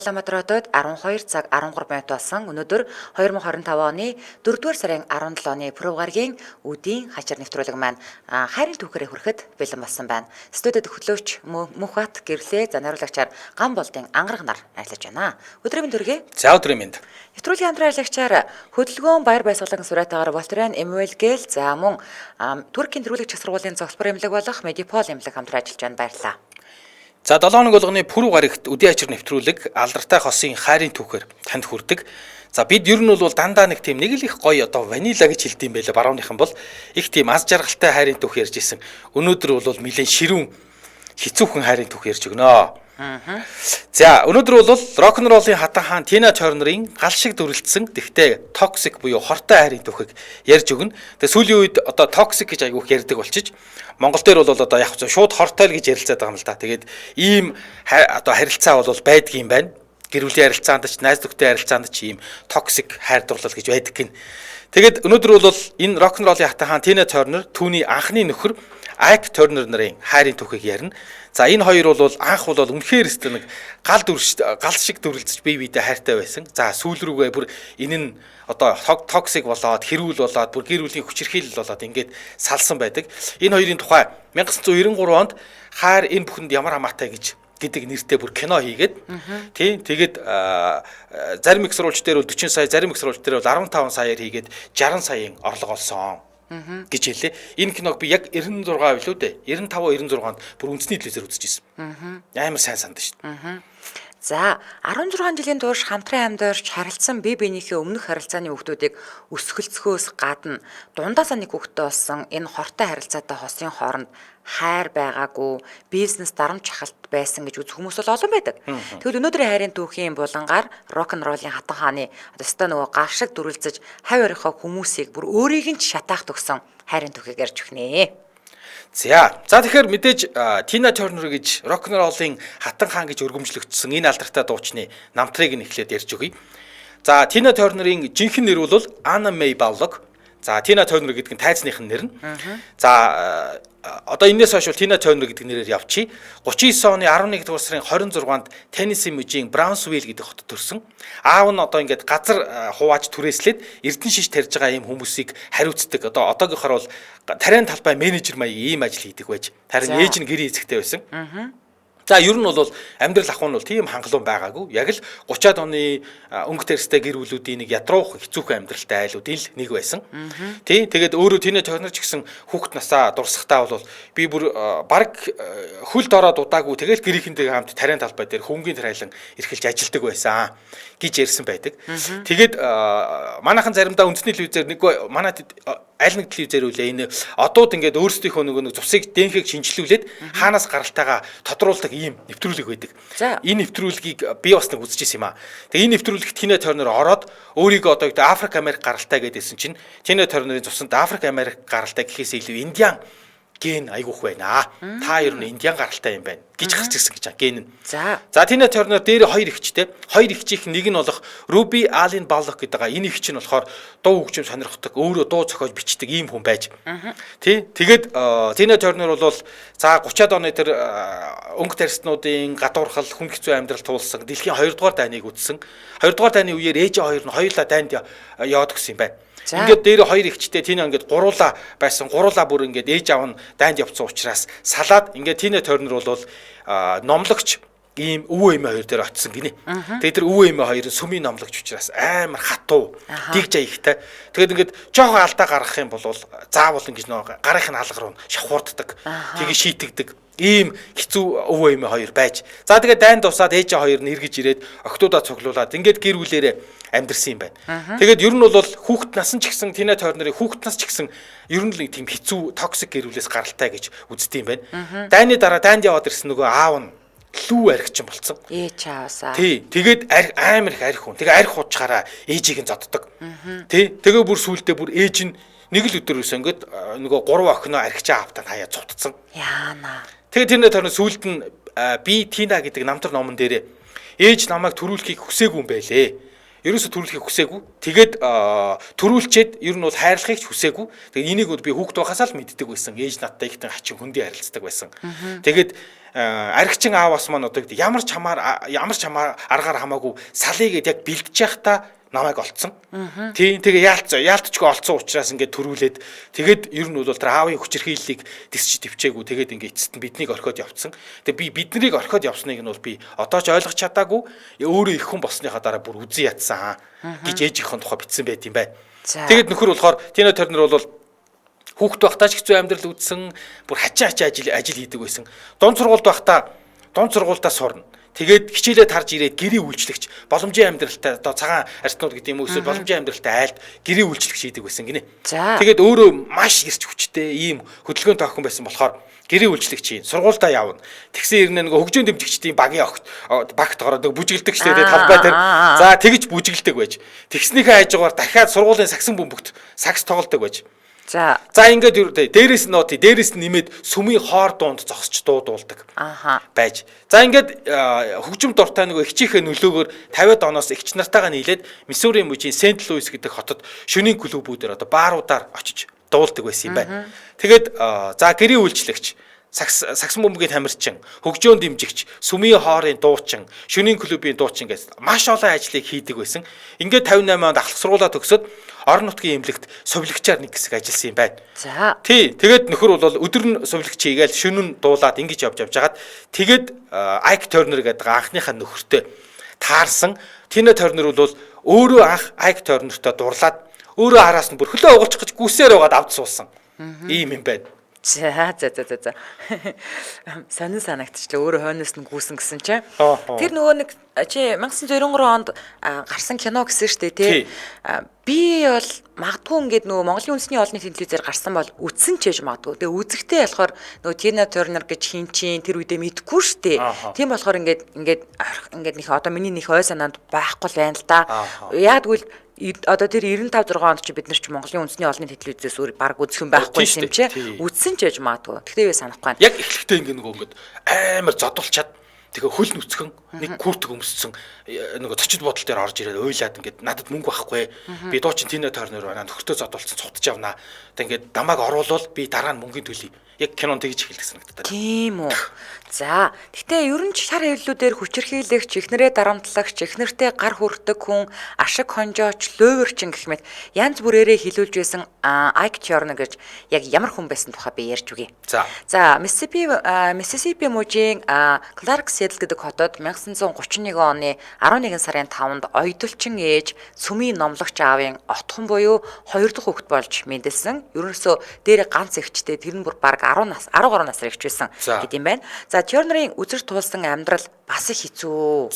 Улаанбаатар хотод 12 цаг 13 минут болсон. Өнөөдөр 2025 оны 4-р сарын 17 оны Пүрэв гарагийн үдийн хачир нэвтрүүлэг маань хайрын түүхээрээ хүрэхэд бэлэн болсон байна. Студид хөтлөөч Мөнхбат гэрлээ за найруулагчаар Ган болдын ангараг нар ажиллаж байна. Өдрийн мэнд хүргэе. За, өдрийн мэнд. Нэвтрүүлгийн хамтран ажиллагчаар хөдөлгөөн баяр баясгалан сурайтаагаар Волтрен Эммюэл Гэл за мөн Туркийн төрүүлэгч сургуулийн зогсбор эмнэлэг болох Медипол эмнэлэг хамтран ажиллаж байна. Баярлалаа. За, 7 хоног болгоны пүрэв гарагт үдийн ачир нэвтрүүлэг алдартай хосын хайрын түүхээр танд хүрдэг. За, бид ер нь бол дандаа нэг тийм нэг л их гоё одоо ванила гэж хэлдэм байлаа барууныхан бол их тийм аз жаргалтай хайрын түүх ярьж исэн. Өнөөдөр бол нэлээд ширүүн хэцүүхэн хайрын түүх ярьж өгнө. За, өнөөдөр бол рок н роллын хатан хаан Тина Тернерийн гал шиг дүрлэлсэн тэгтээ toxic буюу хортой хайрын түүхийг ярьж өгнө. Тэгээ сүүлийн үед одоо toxic гэж айгүйх ярьдаг болчиж Монгол дээр бол одоо яг шууд хортой л гэж ярилцаад байгаа юм л да. Тэгээд ийм одоо харилцаа бол байдгийн байна. Гэр бүлийн харилцаанд ч, найз нөхдөд харилцаанд ч ийм toxic хайр дурлал гэж байдаг гин. Тэгээд өнөөдөр бол энэ рок н роллын хатан хаан Тина Тернер түүний анхны нөхөр Айк Тернер нарын хайрын түүхийг ярина. За, энэ хоёр бол анх бол үнэхээр өстө нэг гал дүрш гал шиг дүрлцэж бие биедээ хайртай байсан. За, сүүл рүүгээ бүр энэ нь одоо toxic болоод, хэрүүл болоод, бүр гэр бүлийн хүчирхийлэл болоод ингээд салсан байдаг. Энэ хоёрын тухай 1993 онд хайр энэ бүхэнд ямар хамаатай гэж гэдэг нэртэй бүр кино хийгээд тий, тэгээд зарим их сурвалж дээр бол 40 сая, зарим их сурвалж дээр бол 15 саяар хийгээд 60 саяын орлого олсон гэж хэллээ. Энэ киног би яг 96 билүү дээ. 95 96 онд бүр үндэсний телевизээр үзчихсэн. Амар сайн санд шүү дээ. За, 16 жилийн турш хамтран амьдарч харилцсан бие биенийхээ өмнөх харилцааны хүүхдүүдийг өсгөлцөхөөс гадна дундаасаа нэг хүүхэдтэй болсон энэ хортой харилцаатай хосын хооронд хайр байгаагүй, бизнес дарамт шахалт байсан гэж үзэх хүмүүс бол олон байдаг. Тэгвэл өнөөдрийн хайрын түүхийн булангаар рок н роллын хатан хааны одоо өстой нөгөө гал шиг дүрлцэж хавь орхио хүмүүсийг бүр өөрийг нь ч шатаах төгсөн хайрын түүхийг ярьж өгнө. За, тэгэхээр мэдээж Тина Тернер гэж рок н роллын хатан хаан гэж өргөмжлөгдсөн энэ алдартай дуучны намтрыг нь эхлээд ярьж өгье. За, Тина Тернерийн жинхэнэ нэр бол Анна Мэй Баллог. За, Тина Тернер гэдэг нь тайзных нь нэр нь. За, одоо энэс хойш бол Тина Тернер гэдэг нэрээр явчих. 39 оны 11 дугаар сарын 26-нд Теннесси мужийн Браунсвилл гэдэг хотод төрсөн. Аав нь одоо ингээд газар хувааж түрээслээд эрдэнэ шиш тарьж байгаа ийм хүмүүсийг хариуцдаг. Одоо одоогийнхоор бол тариан талбай менежер маяг ийм ажил хийдэг байж. Харин ээж нь гэрийн эзэгтэй байсан. За, ер нь бол амьдрал ахуй нь бол тийм хангалуун байгаагүй. Яг л 30-аад оны өнгө тэрстэй гэр бүлүүдийн нэг ядруух хэцүүхэн амьдралтай айлуудын л нэг байсан. Тий, тэгээд өөрөө Тина Тернер ч гэсэн хүүхэд насаа дурсахтаа бол би бүр бараг хөл дороод удаагүй тэгэл гэрийнхэнтэйгээ хамт тариан талбай дээр хөнгөний трайлан эрхэлж ажилдаг байсан гэж ярьсан байдаг. Тэгээд манайхан заримдаа үндэсний телевизээр нэг манай аль нэг телевизээр үлээ энэ одууд ингээд өөрсдийнхөө нөгөө нэг цусыг дэнхийг шинжилүүлээд хаанаас гаралтайгаа тодруулдаг ийм нэвтрүүлэг байдаг. Энэ нэвтрүүлгийг би бас нэг үзчихсэн юм аа. Тэгээ энэ нэвтрүүлэгт Тина Тернер ороод өөрийгөө одоо гэдэг Африк Америк гаралтай гэдээсэн чинь Тина Тернерийн цусанд Африк Америк гаралтай гэхээс илүү Индиан ген айгүйх байна. Та ер нь Индиан гаралтай юм байна гэж гарч ирсэн гэж ген нь. За, Тина Тернер дээр хоёр эгчтэй. Хоёр эгчийнх нэг нь болох Руби Аллен Баллок гэдэг байгаа. Энэ эгч нь болохоор дуу хөгжим сонирхдаг, өөрөө дуу зохиож бичдэг ийм хүн байж. Тий. Тэгээд Тина Тернер бол за 30-аад оны тэр өнгө тарснуудын гадуурхал, хүн хэцүү амьдрал туулсан дэлхийн 2 дугаар дайныг үзсэн. 2 дугаар дайны үеэр ээжээ хоёр нь хоёулаа дайнд яваад гисэн юм байна. Ингээд дээр хоёр эгчтэй Тина ингээд гуруула байсан. Гуруула бүр ингээд ээж аав нь дайнд явцсан учраас салаад ингээд Тина Тернер бол номлогч ийм өвөө эмээ хоёр дээр очисон гинэ. Тэгээд тэр өвөө эмээ хоёр сүмийн номлогч учраас амар хатуу, диг жаягтай. Тэгээд ингээд жоохон алдаа гаргах юм бол заавал ингэж нөө гарынх нь алга руу шавхуурддаг. Тэгээ шийтгдэг. Ийм хэцүү өвөө эмээ хоёр байж. За, тэгээд дайн дусаад ээжээ хоёр нь эргэж ирээд октоудаа цуглуулад ингээд гэр бүлээрээ амьдрсан юм байна. Тэгээд ер нь бол хүүхэд нас нь ч гэсэн Тина Тернерийн хүүхэд нас ч гэсэн ер нь л нэг тийм хэцүү toxic гэр бүлээс гаралтай гэж үздэг юм байна. Дайны дараа дайнд яваад ирсэн нөгөө аав нь лүү архичин болцсон. Ээж аавсаа. Тий. Тэгээд амар их арх хүн. Тэгээ арх уучгаараа ээжийг нь зоддог. Тий. Тэгээ бүр сүулдэ бүр ээж нь нэг л өдөр өсөө ингээд нөгөө гурван охиноо архичаа аавтаа хаяа цутцсан. Яана. Тэгээ Тина Тернер сүүлд нь би Тина гэдэг намтар номон дээрээ ээж намайг төрүүлэхийг хүсээгүй юм байлээ. Ерөөсө төрүүлэхийг хүсээгүй. Тэгээд төрүүлчээд ер нь бол хайрлахыг ч хүсээгүй. Тэгээд энийг бол би хүүхэд байхасаа л мэддэг байсан. Ээж надтай ихтэн хачин хөндий харилцдаг байсан. Тэгээд Архичин ааваас маань одоо гэдэг ямар ч хамаар ямар ч хамаар аргаар хамаагүй салъя гэд яг бэлдэж байхдаа намайг олцсон. Тийм, тэгээ яалтчгүй олцсон учраас ингээд төрүүлээд тэгээд ер нь бол тэр аавын хүчирхийллийг тэсч төвчээгүй, тэгээд ингээд эцэст нь биднийг орхиод явцсан. Тэгээ би биднийг орхиод явсныг нь бол би одоо ч ойлгож чадаагүй, өөрөө их хүн болсныхаа дараа бүр үзэн ятсан гэж ээжийнхэн тухай бичсэн байт юм байна. Тэгээд нөхөр болохоор Тина Тернер бол хүүхэд байхдаа ч хэцүү амьдрал үзсэн, бүр хачин хачин ажил хийдэг байсан. Дунд сургуульд байхдаа дунд сургуультаа сурна. Тэгээд хичээлээ тарж ирээд гэрээ үйлчлэгч, боломжийн амьдралтай одоо цагаан арцнууд гэдэг юм уу эсвэл боломжийн амьдралтай айлд гэрээ үйлчлэгч хийдэг байсан гинэ. Тэгээд өөрөө маш ирч хүчтэй ийм хөдөлгөөн тохихон байсан болохоор гэрээ үйлчлэгч хийн, сургуультаа явна. Тэгсэн ирнэ нөгөө хөгжөөн дэмжигчдийн багийн огт багт ороод нөгөө бүжиглдэг штэ тий талбай дээр. За тэгж бүжиглдэг байж. Тэгснийхээ хажуугаар дахиад сургуулийн сагсан бөмбөгт сагс тоглодог байж. За ингээд дээрээс нь нөө дээрээс нь нэмээд сүмийн хоор дуунд зогсож дуудуулдаг. Байж. За ингээд хөгжим дуртай нөгөө эгчийнхээ нөлөөгөөр 50-ад оноос эгч нартайгаа нийлээд Миссури мужийн Сент Луис гэдэг хотод шөнийн клубүүдээр одоо бааруудаар очиж дуулдаг байсан юм байна. Тэгээд за гэрээ үйлчлэгч, сагсан бөмбөгийн тамирчин, хөгжөөн дэмжигч, сүмийн хоорын дуучин, шөнийн клубын дуучин гэж маш олон ажлыг хийдэг байсан. Ингээд 58 онд ахлах сургуулаа төгсөөд орон нутгийн эмнэлэгт сувилагчаар нэг хэсэг ажилласан юм байна. За. Тий, тэгээд нөхөр бол өдөр нь сувилагч хийгээл шөнө нь дуулаад ингэж явж жагаад тэгээд Айк Тернер гэдэг анхныхаа нөхөртэй таарсан. Тина Тернер бол өөрөө анх Айк Тернертэй дурлаад өөрөө араас нь бүр хөлөө угалчих гэж гүсээр байгаад авд суусан. Ийм юм байна. За. Сонин санагдчихлаа. Өөрөө хойноос нь гүйсэн гэсэн чинь. Тэр нөгөө нэг чи 1993 онд гарсан кино гэсэн шүү дээ, тий. Би бол магадгүй ингээд нөгөө Монголын үндэсний олонний телевизээр гарсан бол үтсэн ч яж магадгүй. Тэгээ үзэхдээ болохоор нөгөө Тина Тернер гэж хин чинь тэр үедээ мэдэхгүй шүү дээ. Тийм болохоор ингээд ингээд нөх одоо миний нөх ой санаанд байхгүй л байна л да. Яг тэгвэл одоо тэр 95 6 онд чи бид нар чи Монголын үндэсний олонний телевизээс өөр баг үзэх юм байхгүй юм чи. Үзсэн ч яж магадгүй. Тэгтээ би санахгүй байна. Яг эхлэхдээ ингээ нөгөө ингээд амар зодуулчаад тэгээ хөл нүцгэн нэг куртк өмссөн нөгөө зочид бодол дээр орж ирээд уйлаад ингээд надад мөнгө байхгүй. Би дуучин Тина Тернер байна. Нөхөртөө зодуулсан цутж явна. Тэг ингээд намайг оруулвал би дараа нь мөнгөний төлөе. Яг кинон тэгж эхэлдэг санагддаг. Тийм үү. За, гэтээ ер нь ч шар хэвлэлүүдээр хүчирхийлэгч, эхнэрээ дарамтлагч, эхнэртэй гар хүрдэг хүн, ашиг хонжооч, луйварчин гэх мэт янз бүрээрээ хилүүлж байсан Айк Тернер гэж яг ямар хүн байсан тухай би ярьж өгье. За, Миссисипи мужийн Кларксвилл гэдэг хотод 1931 оны 11 сарын 5-нд оёдолчин ээж, сүмийн номлогч аавын отхон буюу хоёр дахь хүүхэд болж мэндэлсэн. Ерөнхийдөө дээр ганц эгчтэй, тэр нь бүр бараг 10 нас 13 насаар эгч байсан гэдэг юм байна. За, Тернерийн үзэр туулсан амьдрал бас их хэцүү.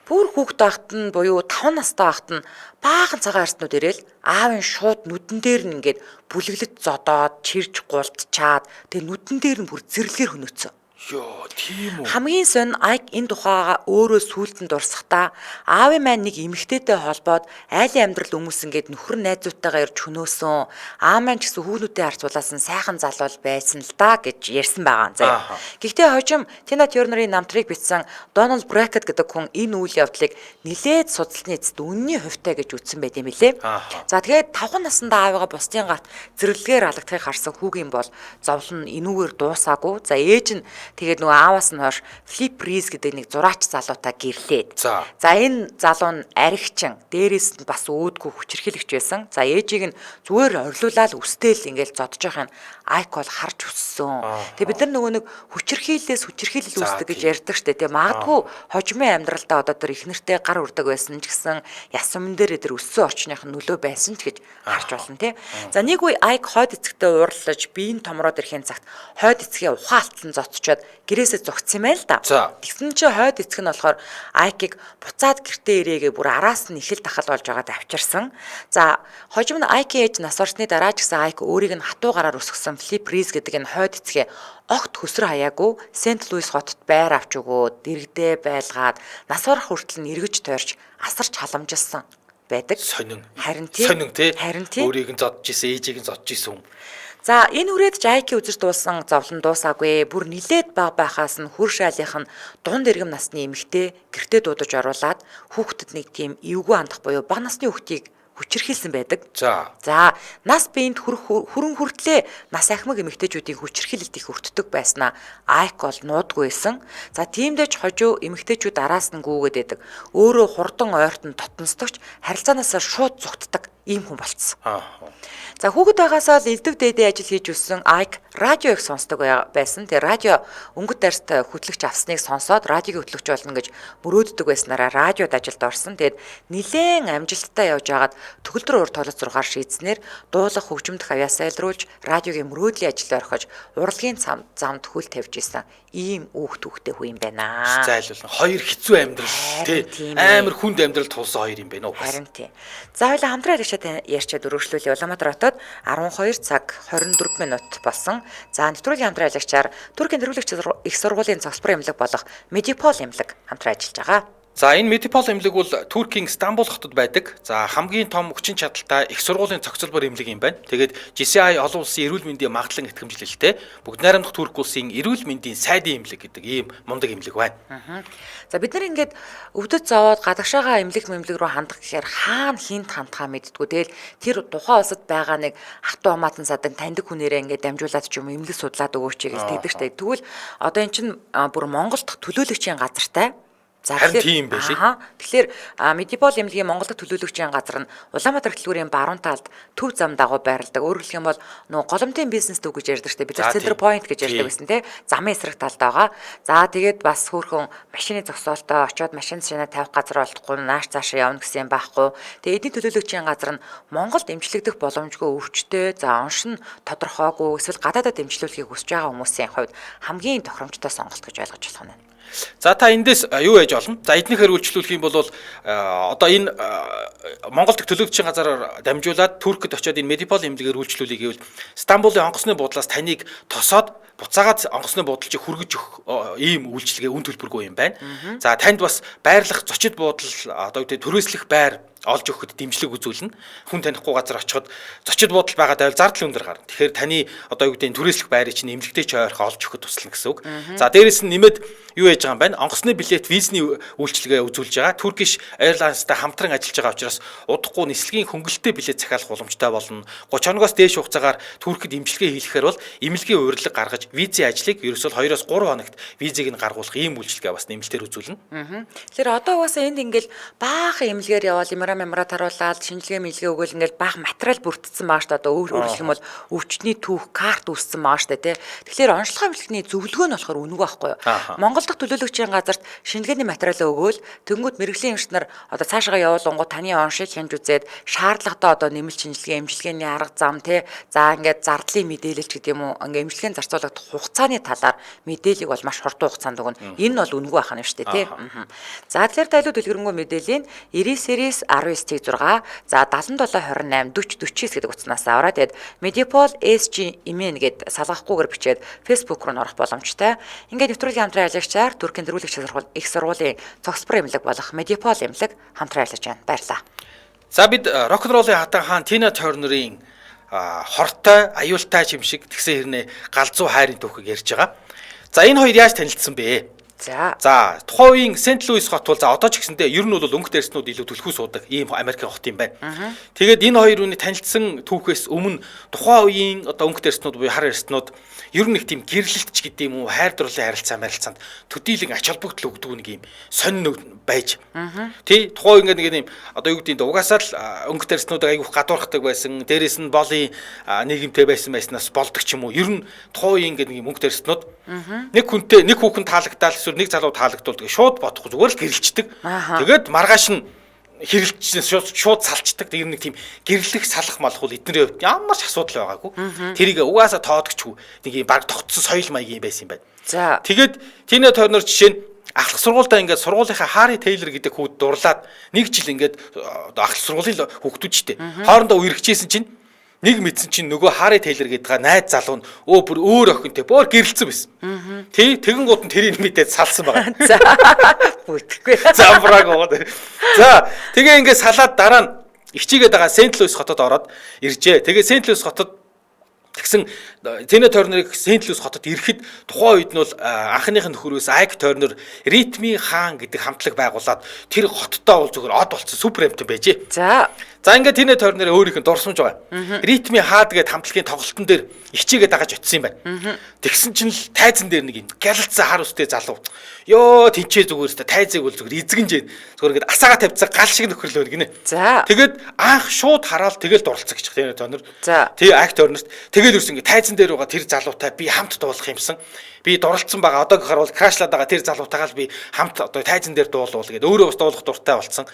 Бүр хүүхэд байхад нь буюу 5 настай байхад нь баахан цагаан арснууд ирээл аавын шууд нүдэн дээр нь ингээд бүлэглэт зодоод, чирж гултчаад тэгээ нүдэн дээр нь бүр зэрлэгээр хөнөөцсөн. Йоо, тийм үү. Хамгийн сонь Айк энэ тухайга өөрөө сүултэн дурсахдаа аавын маань нэг эмэгтэйтэй холбоод айлын амьдрал хүмүүс ингээд нөхөр найзуудтайгаа ирж хөнөөсөн. Аав маань ч гэсэн хүүхнүүдээ харьцуулаасан сайхан залуу байсан л да гэж ярьсан байгаа заяа. Гэхдээ хожим Тина Тернерийн намтрыг бичсэн Дональд Бракет гэдэг хүн энэ үйл явдлыг нилээд судалсны эцэст үнний хувьтай гэж үзсэн байт юм билээ. За тэгээд 5 наснда аавыгаа бусдын гарт зэрлэгээр алагдахыг харсан хүүгийн бол зовлон нь энүүгээр дуусаагүй. За ээж нь тэгээд нөгөө ааваас нь хойш Флип Риз гэдэг нэг зураач залуутай гэрлээд. За энэ залуу нь аригчин, дээрээс нь бас өөдгөө хүчирхийлэгч байсан. За ээжийг нь зүгээр орлуулаад үстэл ингээл зодож байхын Айк бол харж өссөн. Тэгээ бид нар нөгөө нэг хүчирхийллээс хүчирхийлэл үүсдэг гэж ярьдаг штэ. Тэгээ магадгүй хожимын амьдралдаа одоо тэр их нэртэй гар үрдэг байсан ч гэсэн яс өмнө дээр тэр өссөн орчных нь нөлөө байсан ч гэж харж болно тий. За нэг үе Айк хойд эцэгтэй уурлаж биеийн томроод ирэхин цагт хойд эцгээ ухаан алтлан зодчоод гэрээсээ зугтсан юм байна л да. Тэгсэн чинь хойд эцэг нь болохоор Айкийг буцаад гэртээ ирээгээ бүр араас нь ихэл дахал болж байгаад авчирсан. За хожим нь Айкийн ээж нас орсны дараа ч гэсэн Айк өөрийг нь хатуу гараар өсгсөн Флип Риз гэдэг энэ хойд эцгээ огт хөсрө хаяагүй Сент Луис хотод байр авч өгөөд дэрэгдээ байлгаад нас барах хүртэл нь эргэж тойрч асарч халамжилсан байдаг. Сонин. Харин тий. Сонин тий. Харин тий. Өөрийг нь зодж исэн, ээжийг нь зодж исэн хүн. За энэ үрээд Жайкийн үзэр дуусан зовлон дуусаагүй. Бүр нилээд баг байхаас нь хүр шаалынх нь дунд иргэм насны эмэгтэй гэртээ дуудаж оруулаад хүүхдэд нэг тийм эвгүй хандах буюу бага насны хүүхдийг Хүчирхийлсэн байдаг. За. За, нас биеинд хүрэн хүртлээ нас ахмаг эмэгтэйчүүдийн хүчирхийлэлт их өртдөг байснаа Айк бол нуудгүй байсан. За, тиймдээ ч хожуу эмэгтэйчүүд араас нь гүгээд байдаг. Өөрөө хурдан ойртон дотносдогч харилцаанаасаа шууд зугтдаг ийм хүн болцсон. За, хүүхэд байгаасаа л элдв дээдээ ажил хийж өссөн Айк радио их сонсдог байсан. Тэгээ радио өнгөт дарст хөтлөгч авсныг сонсоод радиогийн хөтлөгч болно гэж мөрөөддөг байснараа радиод ажилд орсон. Тэгээд нилээн амжилттай явж байгаад төгөлдөр уур толгой зургаар шийдснээр дуулах хөгжимдөх авьяасаа илрүүлж радиогийн мөрөөдлийн ажил орхиж урлагийн замд хөл тавьж исэн ийм үүх түүхтэй хүн юм байна. Зайлуулна. Хоёр хэцүү амьдрал тий амар хүнд амьдрал тулсан хоёр юм байна уу? Харин тий. За хоёлаа хамтран ярьчаад өргөжлүүлээ. Улаанбаатар хотод 12 цаг 24 минут болсон. За нэвтрүүлгийн хамтран ажиллагчаар Туркийн тэргүүлэгч их сургуулийн зогсбор эмнэлэг болох Медипол эмнэлэг хамтран ажиллаж байгаа. За энэ Медипол эмнэлэг бол Туркийн Стамбул хотод байдаг. За хамгийн том хүчин чадалтай их сургуулийн цогцлбор эмнэлэг юм байна. Тэгээд GCI олон улсын эрүүл мэндийн магадлан итгэмжлэлтэй бүгд найрамдах Турк улсын эрүүл мэндийн сайдын эмнэлэг гэдэг ийм мундаг эмнэлэг байна. За бид нар ингээд өвдөд зовоод гадагшаага эмнэлэг мэмлэг рүү хандах гэхээр хаана хинт хандхаа мэддгүү. Тэгэл тэр тухайн улсад байгаа нэг хатуу хамаатан садан таньдаг хүнээрээ ингээд дамжуулаад ч юм эмнэлэг судлаад өгөөч гэж тэгдэг штэ. Тэгвэл одоо эн чинь бүр Монголд төлөөлөгчийн газартай. За тэгэхээр тийм байлээ. Тэгэхээр Медипол эмнэлгийн Монгол дахь төлөөлөгчийн газар нь Улаанбаатар хөтөлбөрийн баруун талд төв зам дагуу байрладаг. Өөрөөр хэлэх юм бол нөгөө голомтын бизнес төв гэж ярьдаг шүү дээ. Бид нар Center Point гэж ярьдаг байсан тий. Замын эсрэг талд байгаа. За тэгээд бас хөөрхөн машины зогсоолтой очиод машин шинэ тавих газар олдохгүй нааш цаашаа явна гэсэн юм байхгүй. Тэгээд эдний төлөөлөгчийн газар нь Монголд эмчлэгдэх боломжгүй өвчтөй, за онш нь тодорхойгүй эсвэл гадаадад эмчлүүлэхийг хүсэж байгаа хүмүүсийн хувьд хамгийн тохиромжтой сонголт гэж ойлгож болох нь. За та эндээс юу яаж олно? За эднийхээр үйлчлүүлэх юм бол одоо энэ Монгол дахь төлөөлөгчийн газараар дамжуулаад Туркд очиод энэ Медипол эмнэлгээр үйлчлүүлэе гэвэл Стамбулын онгоцны буудлаас таныг тосоод буцаагаад онгоцны буудал чи хүргэж өгөх ийм үйлчилгээ үн төлбөргүй юм байна. За танд бас байрлах зочид буудал одоо юу гэдэг түрээслэх байр олж өгөхөд дэмжлэг үзүүлнэ. Хүн танихгүй газар очиход зочид буудал байгаа байвал зардал өндөр гарна. Тэгэхээр таны одоо юу гэдэг түрээслэх байрыг чинь эмнэлэгтэй ч ойрхон олж өгөхөд туслана гэсэн үг. За дээрэс нь нэмээд юу яаж байгаа юм бэ? Онгоцны билет визний үйлчилгээ үзүүлж байгаа. Turkish Airlines-тай хамтран ажиллаж байгаа учраас удахгүй нислэгийн хөнгөлөлттэй билет захиалах боломжтой болно. 30 хоногоос дээш хугацаагаар Туркид эмчилгээ хийлгэхээр бол эмнэлгийн урилга гаргаж визийн ажлыг ерөөсөө 2-3 хоногт визийг нь гаргуулах ийм үйлчилгээ бас нэмэлтээр үзүүлнэ. Тэгэхээр одоо угаасаа энд ингээл баахан эмнэлгээр яваал мэмра таруулаад шинжилгээ мэлгээ өгөөл ингээл баахан материал бүрдсэн байгаа шүү дээ. Одоо өөрөөр хэлэх юм бол өвчтний түүх карт үүссэн байгаа шүү дээ, тий. Тэгэхээр онцлогоо эмнэлэгний зөвлөгөө нь болохоор үнэгүй байхгүй юу? Монгол дахь төлөөлөгчийн газарт шинжилгээний материал өгөөл тэнгууд мэрэгжлийн эмч нар одоо цаашаа явуулангууд таны оншийг хянж үзээд шаардлагатай одоо нэмэлт шинжилгээ, эмчилгээний арга зам, тий. За ингээд зардлын мэдээлэл ч гэдэг юм уу, ингээд эмчилгээний зарцуулагдах хугацааны талаар мэдээллийг бол маш хурдан хугацаанд өгнө. Энэ нь бол үнэгүй байх нь шүү дээ, тий. За тэгэхээр та илүү дэлгэрэнгүй мэдээллийн 99 99 19.6 за 77 28 40 49 гэдэг утаснаас аваад тэгээд Medipol SG MN гээд салгахгүйгээр бичээд Facebook руу орох боломжтой. Ингээд нэвтрүүлгийн хамтран ажиллагчаар Туркийн тэргүүлэгч их сургуулийн цогцлбор эмнэлэг болох Medipol эмнэлэг хамтран ажиллаж байна. Баярлалаа. За бид рок-н-роллын хатан хаан Тина Тернерийн хортой, аюултай чимшиг тэгсэн хэрнээ галзуу хайрын түүхийг ярьж байгаа. За энэ хоёр яаж танилцсан бэ? За тухайн үеийн Сент Луис хот бол за одоо ч гэсэндээ ер нь бол өнгө дээрснүүд илүү түлхүү суудаг ийм Америкийн хот юм байна. Тэгээд энэ хоёр үний танилцсан түүхээс өмнө тухайн үеийн одоо өнгө дээрснүүд буюу хар эрснүүд ер нь нэг тийм гэрлэлт ч гэдэг юм уу хайр дурлалын харилцаа марилцаанд төдийлөн ач холбогдол өгдөг нэг юм сонин байж. Тий тухайн үеийн ингээд нэг юм одоо юу гэдэг нь угаасаа л өнгө дээрснүүд айгүйх гадуурхдаг байсан. Дээрээс нь болын нийгэмтэй байсан байснаас болдог ч юм уу. Ер нь тухайн үеийн ингээд нэг юм өнгө дээрснүүд нэг хүнтэй нэг хүүхэн таалагдаал эсвэл нэг залуу таалагдвал тэгээ шууд бодохгүй зүгээр л гэрэлчдэг. Тэгээд маргааш нь хэрэлжсэн шууд салчдаг. Тэр нэг тийм гэрлэх салах малах бол эднэрийн хувьд ямар ч асуудал байгаагүй. Тэрийг угаасаа тоодогчгүй. Нэг юм баг тогтсон соёл маягийн байсан юм байна. За тэгээд Тина Тернер жишээ нь ахлах сургуультай ингээд сургуулийнхаа Харри Тейлор гэдэг хүүд дурлаад нэг жил ингээд ахлах сургуулийн хүүхдүүд ч дээ. Хоорондоо үерхжсэн чинь нэг мэдсэн чинь нөгөө Харри Тейлор гэдэг найз залуу нь бүр өөр охинтой бүр гэрэлцэн байсан. Тий, тэгэн гут нь тэрийг мэдээд салсан байгаа. За бүтэхгүй. За браг гоо. За тэгээ ингээд салаад дараа нь хичээгээд байгаа Сент Луис хотод ороод иржээ. Тэгээ Сент Луис хотод тэгсэн Тина Тернерыг Сент Луис хотод ирэхэд тухайн үед нь бол анхных нь нөхрөөс Айк Тернер Ритмийн хаан гэдэг хамтлаг байгуулад тэр хоттой бол зүгээр од болсон супер амтан байжээ. За. За ингээд Тина Тернер өөрийнх нь дурсамж байгаа. Ритмийн хаад гэдэг хамтлагийн тоглолтын дээр хичээгээ дагаж очисон юм байна. Тэгсэн чинь л тайзан дээр нэг юм гялалцсан хар үстэй залуу. Йоо тэнцээ зүгээр өстэй тайзыг бол зүгээр эзэгэн жээ. Зүгээр ингээд асаага тавьцсан гал шиг нөхөрлөө гинэ. За. Тэгээд анх шууд хараал тэгэл дурлцсан гэж Тина Тернер. За. Тий Айк Тернерт тэгэл ерөөс ингээд тайзан дээр байгаа тэр залуутай би хамт дуулах юмсан. Би дурлцсан байгаа. Одоо гэхэр бол крашлаад байгаа тэр залуутайгаа л би хамт одоо тайзан дээр дуулуул гэдэг. Өөрөө бас дуулах дуртай болсон.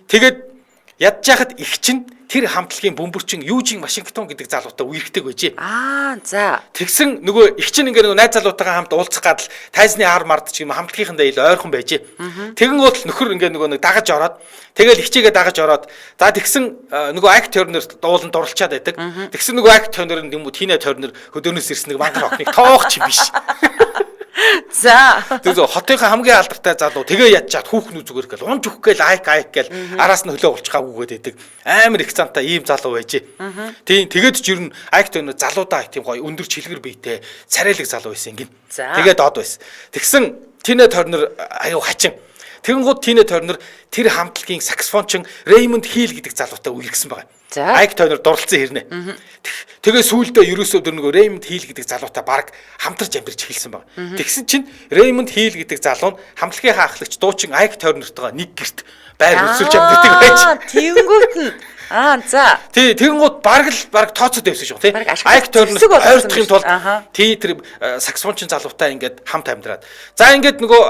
Тэгээд ядж яхад их чинь тэр хамтлагийн бөмбөрчин Южин Вашингтон гэдэг залуутай үерхдэг байжээ. Аа за. Тэгсэн нөгөө их чинь ингээ нөгөө найз залуутайгаа хамт уулзах гадал тайзны хар мард ч юм хамтлагийнхандаа ил ойрхон байжээ. Тэгэн гол нөхөр ингээ нөгөө нэг дагаж ороод тэгэл хичээгээ дагаж ороод за тэгсэн нөгөө Айк Тернер дуулан дурлцаад байдаг. Тэгсэн нөгөө Айк Тернер юм уу Тина Тернер хөдөөнөөс ирсэн нэг мангар охиныг тоох ч юм биш. За. Тэр зөв хотынхаа хамгийн алдартай залуу тэгээ ядчаад хүүхнүү зүгээр гэл унж өгөх гээл айк айк гээл араас нь хөлөө голчих гаагүй гэдэг амар их цантай ийм залуу байжээ. Тийм тэгээд ч ер нь айк төнө залуудаа тийм гоё өндөр чилгэр биетэй царайлаг залуу байсан гин. Тэгээд од байсан. Тэгсэн Тина Тернер аюу хачин. Тэгэнгүүт Тина Тернер тэр хамтлагийн саксофончин Реймонд Хил гэдэг залуутай үерхсэн байгаа. Айк Тернер дурлцсан хэрнээ. Тэгээ сүүлдээ ерөөсөө тэр нөгөө Реймонд Хил гэдэг залуутай баг хамтарч амьдарч эхэлсэн баг. Тэгсэн чинь Реймонд Хил гэдэг залуу нь хамтлагийнхаа ахлагч дуучин Айк Тернертойгоо нэг гэрт байр хөрсөлж амьдардаг байж. Тэнгүүт нь аа за. Тий, тэгэнгүүт баг л баг тооцоод явсан шүү тий. Айк Тернер ойртохын тулд тий тэр саксофончин залуутай ингээд хамт амьдраад. За ингээд нөгөө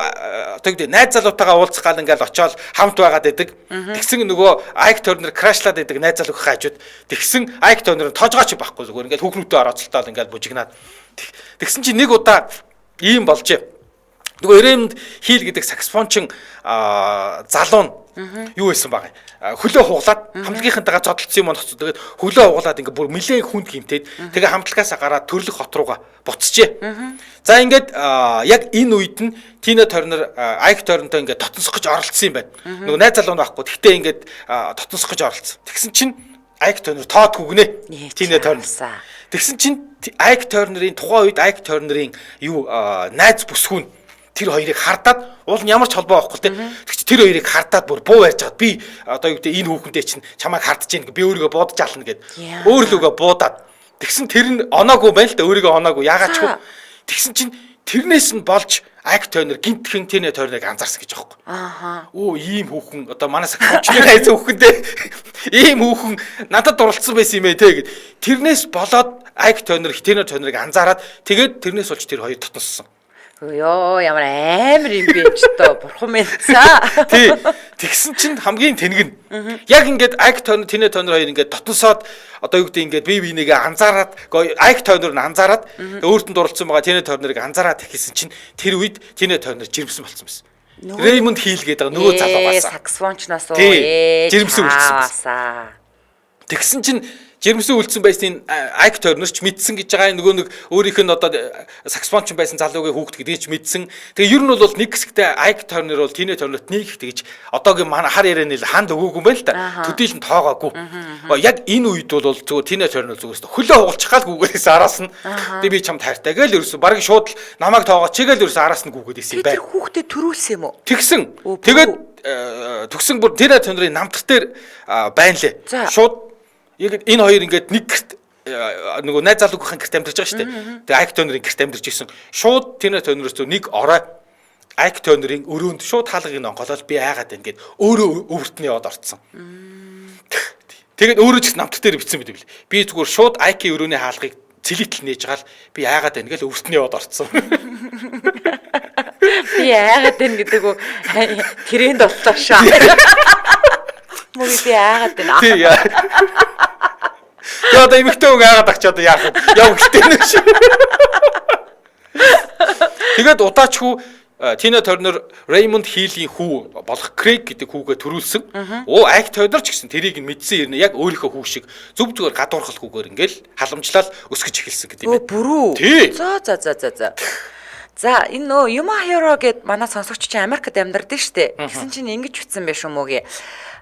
одоо гэдэг найз залуутайгаа уулзах гал ингээд очиод хамт байгаад байдаг. Тэгсэн нөгөө Айк Тернер крашлаад байдаг найз залуугийн хажууд. Тэгсэн Айк Тернер тоожгооч байхгүй зүгээр ингээд хүүхнүүдтэй орооцолтоод ингээд бужигнаад. Тэгсэн чинь нэг удаа ийм болжээ. Нөгөө Реймонд Хил гэдэг саксофончин залуу нь юу байсан баг. Хөлөө хуглаад хамтлагийнхантайгаа зодолцсон юм онцсон. Тэгээд хөлөө хуглаад ингээд бүр нэлээд хүнд гимтээд тэгээ хамтлагаасаа гараад төрлөх хот руугаа буцжээ. За ингээд яг энэ үед нь Тина Тернер Айк Тернертэй ингээд дотносох гэж оролцсон юм байна. Нөгөө найз залуу нь байхгүй. Тэгтээ ингээд дотносох гэж оролцсон. Тэгсэн чинь Айк Тернер тоодгүй гинэ. Тина Тернер. Тэгсэн чинь Айк Тернерийн тухайн үед Айк Тернерийн юу найз бүсгүүн тэр хоёрыг хардаад уул нь ямар ч холбоо авахгүй те. Тэг чи тэр хоёрыг хардаад бүр буу барьж чад би одоо юу гэдэг энэ хүүхэндээ чинь чамайг хардж гин би өөрийгөө буудаж ална гэд. Өөр лүгөө буудаад. Тэгсэн тэр нь оноогүй байна л да өөрийгөө оноогүй яагаад ч вэ. Тэгсэн чинь тэрнээс нь болж Айк Тернер гинтхэн Тина Тернерыг анзаарсан гэж аахгүй. Ааха. Өө ийм хүүхэн одоо манай саксофончны найз хүүхэндээ ийм хүүхэн надад дурлцсан байсан юм ээ те гэд. Тэрнээс болоод Айк Тернер Тина Тернерыг анзаараад тэгээд тэрнээс болж тэр хоёр дотноссон. Йоо ямар амар юм бэ ч тоо бурхан минь. За. Тий. Тэгсэн чинь хамгийн тэнэг нь яг ингээд Айк Тернер Тина Тернер хоёр ингээд дотносоод одоо юу гэдэг ингээд бие бинийгээ анзаараад Айк Тернер нь анзаараад өөрт нь дурлцсан байгаа Тина Тернерыг анзаараад эхэлсэн чинь тэр үед Тина Тернер жирэмсэн болсон байсан. Реймонд Хил гэдэг нөгөө залуугаас саксофончноос уу жирэмсэн үлдсэн байсан. Тэгсэн чинь жирэмсэн үлдсэн байсныг Айк Тернер ч мэдсэн гэж байгаа нөгөө нэг өөрийнх нь одоо саксофончин байсан залуугийн хүүхэд гэдгийг ч мэдсэн. Тэгээ ер нь бол нэг хэсэгтээ Айк Тернер бол Тина Тернерт нэг их тэгж одоогийн манай хар ярианы л ханд өгөөгүй юм байна л да. Төдийл нь тоогоогүй. Яг энэ үед бол зүгээр Тина Тернер зүгээс хөлөө хугалчих гал гүгээрээс араас нь тэгээ би чамд хайртай гээл ерөөсө бараг шууд л намайг тоогооч гээл ерөөсө араас нь гүгээд исэн юм байна. Тэр хүүхдэд төрүүлсэн юм уу? Тэгсэн. Тэгээд төгсөн бүр Тина Тернерийн намтар дээр байна лээ. Шууд яг энэ хоёр ингээд нэг гэрт нөгөө найз залуугийнхаа гэрт амьдарч байгаа шүү дээ. Тэгээ Айк Тернерийн гэрт амьдарч исэн. Шууд Тина Тернерээс нэг орой Айк Тернерийн өрөөнд шууд хаалгыг нь онгоолол би айгаад байна гэд өөрөө өвөртний яваад орцсон. Тэгээд өөрөө ч гэсэн намтар дээр бичсэн байт юм бил. Би зүгээр шууд Айкийн өрөөний хаалгыг цэлитл нээж гал би айгаад байна гэл өвөртний яваад орцсон. Би айгаад байна гэдэг үг тренд боллоо шаа. Мөг би айгаад байна. Тий. Тэгээ одоо эмэгтэй хүн айгаад агч одоо яах вэ? Яв гэлтэй нэг шиг. Тэгээд удаачгүй Тина Тернер Реймонд Хилийн хүү болох Крейг гэдэг хүүгээ төрүүлсэн. Оо Айк Тернер ч гэсэн тэрийг нь мэдсэн юм яг өөрийнхөө хүү шиг зөв зүгээр гадуурхал хүүгээр ингээл халамжлал өсгөж эхэлсэн гэдэг юм байна. Бүрүү. За за за за за. За энэ нөө Yuma Hero гэд манай сонсогч чинь Америкт амьдардаг штэ. Тэгсэн чинь ингэж бичсэн байх юм уу гээ.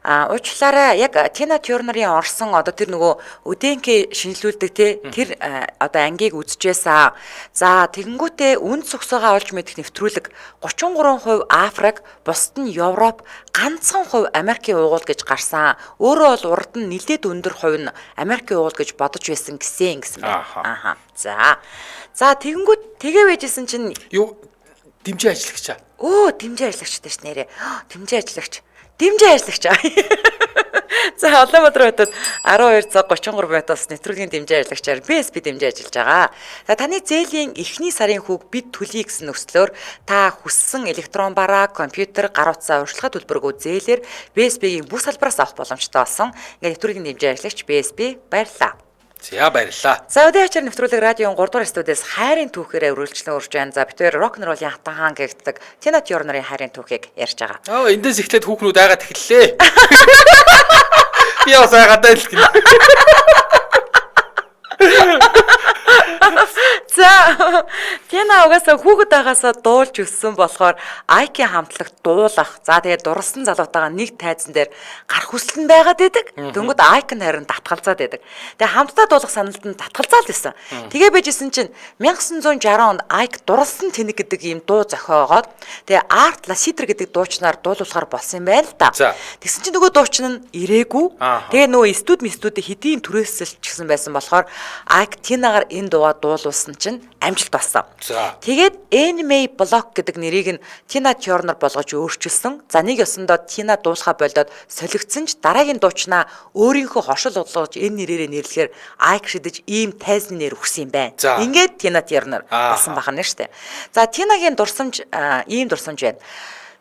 А уучлаарай яг Тина Тернерийн орсон одоо тэр нөгөө өдэнкэ шинэлүүлдэг те тэр одоо ангийг үзчихээсаа. За тэгэнгүүтээ үнд цогцоогоо олж мэдэх нэвтрүүлэг 33% Африк, бусд нь Европ, ганцхан хувь Америкийн уугуул гэж гарсан. Өөрөө бол урд нь нэлээд өндөр хувь нь Америкийн уугуул гэж бодож байсан гэсэн гэсэн байна. Аха. За. За тэгэнгүүт тэгээ байжсэн чинь юу дэмжин ажиллагч аа. Өө дэмжин ажиллагчтай ш нэрээ. Дэмжин ажлагч. Дэмжин ажиллагч. За Улаанбаатар хотод 12 цаг 33 минутаас нэвтрүүлгийн дэмжин ажиллагчаар BSP дэмжин ажиллаж байгаа. За таны зээлийн эхний сарын хүүг бид төлье гэсэн нөхцлөөр та хүссэн электрон бараа, компьютер, гар утсаа урьдчилгаа төлбөргүй зээлээр BSP-ийн бүх салбараас авах боломжтой болсон. Ингээд нэвтрүүлгийн дэмжин ажиллагч BSP баярлалаа. За баярлалаа. За өдөө ачаар нэвтрүүлэг радион 3 дугаар студиэс хайрын түүхээр өргөлжлөн урьж байна. За бид хоёр рок н роллын хатан хаан гэгддэг Тина Тернерийн хайрын түүхийг ярьж байгаа. Аа эндээс эхлээд хүүхнүүд айгаад эхэллээ. Би бас айгаад л гинэ. За Тина угаасаа хүүхэд байгаасаа дуулж өссөн болохоор Айкийн хамтлагт дуулах. За тэгээд дурлсан залуутайгаа нэг тайзан дээр гарах хүсэл нь байгаад байдаг. Дөнгөд Айк нь харин татгалзаад байдаг. Тэгээд хамтдаа дуулах саналд нь татгалзаал байсан. Тэгээ байжсэн чинь 1960 онд Айк дурлсан тэнэг гэдэг ийм дуу зохиогоод тэгээд Арт Ласитер гэдэг дуучнаар дуулуулахар болсон юм байна л да. Тэгсэн чинь нөгөө дуучин нь ирээгүй. Тэгээ нөгөө студ мстүүдээ хэдийн түрээсэлчихсэн байсан болохоор Айк Тинагаар энэ дуугаа дуулуулсан чинь амжилт болсон. Тэгээд Anime Block гэдэг нэрийг нь Тина Тернер болгож өөрчилсөн. За нэг ёсондоо Тина дуулахаа болдоод солигдсон ч дараагийн дуучнаа өөрийнхөө хошил болгож энэ нэрээрээ нэрлэхээр Айк шидэж ийм тайзны нэр өгсөн юм байна. Ингээд Тина Тернер болсон бахна шүү дээ. За Тинагийн дурсамж ийм дурсамж байна.